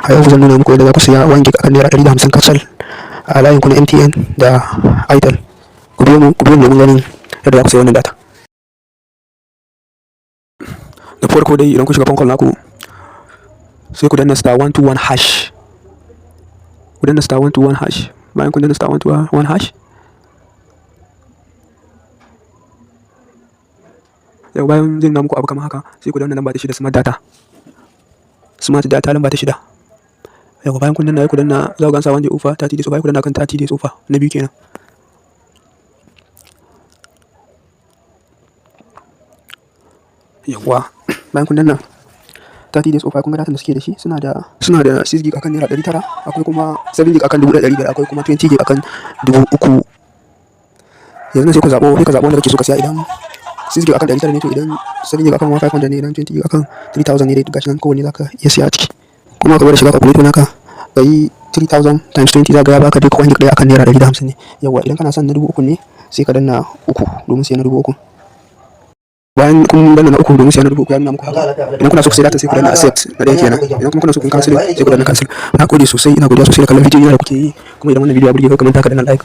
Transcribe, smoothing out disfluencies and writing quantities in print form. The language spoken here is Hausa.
A yau zan nuna muku yadda za ku siya 1 gig akan ₦150 kacal a layin ku na MTN da Airtel. Ku biyo mu, ku biyo mu domin ganin yadda za ku siya wannan data. Da farko dai, idan ku shiga phone call naku, sai ku danna *121#. Ku danna *121#. Bayan kun danna *121#, yau bayan zai nuna muku abu kamar haka, sai ku danna lamba ta 6, smart data. Smart data, lamba ta 6. Yau bayan kun danna, ku danna, za ku ga an sa 1 day offer, 30 days offer. Ku danna kan 30 days offer na biyu kenan. Yawwa, bayan kun danna 30 days offer, kun ga datan da suke da shi. Suna da 6 gig akan ₦900, akwai kuma 7 gig akan 1500, akwai kuma 20 gig akan 3000. Yanzu sai ka zaɓo wanda kake so ka siya. Idan 6 gig akan 900 ne, to idan 7 gig akan 1500 ne, idan 20 gig akan 3000 ne dai, gashi nan kowanne zaka iya siya a ciki. Kuma ka gwada shiga calculator naka, ka yi 3000 times 20, za ka ga ya baka duk 1 gig ɗaya akan ₦150 ne. Yawwa, idan kana son na 3000 ne, sai ka danna 3 domin siyan na 3000. Bayan kun danna na 3 domin siyan na 3000, ya nuna muku haka. Idan kuna so ku sai data, sai ku danna accept na ɗaya kenan. Idan kuma kuna so ku cancel, sai ku danna cancel. Na gode sosai, ina godiya sosai da kallon bidiyo da kuke yi. Kuma idan wannan bidiyo ya burge ka, ka manta ka danna like.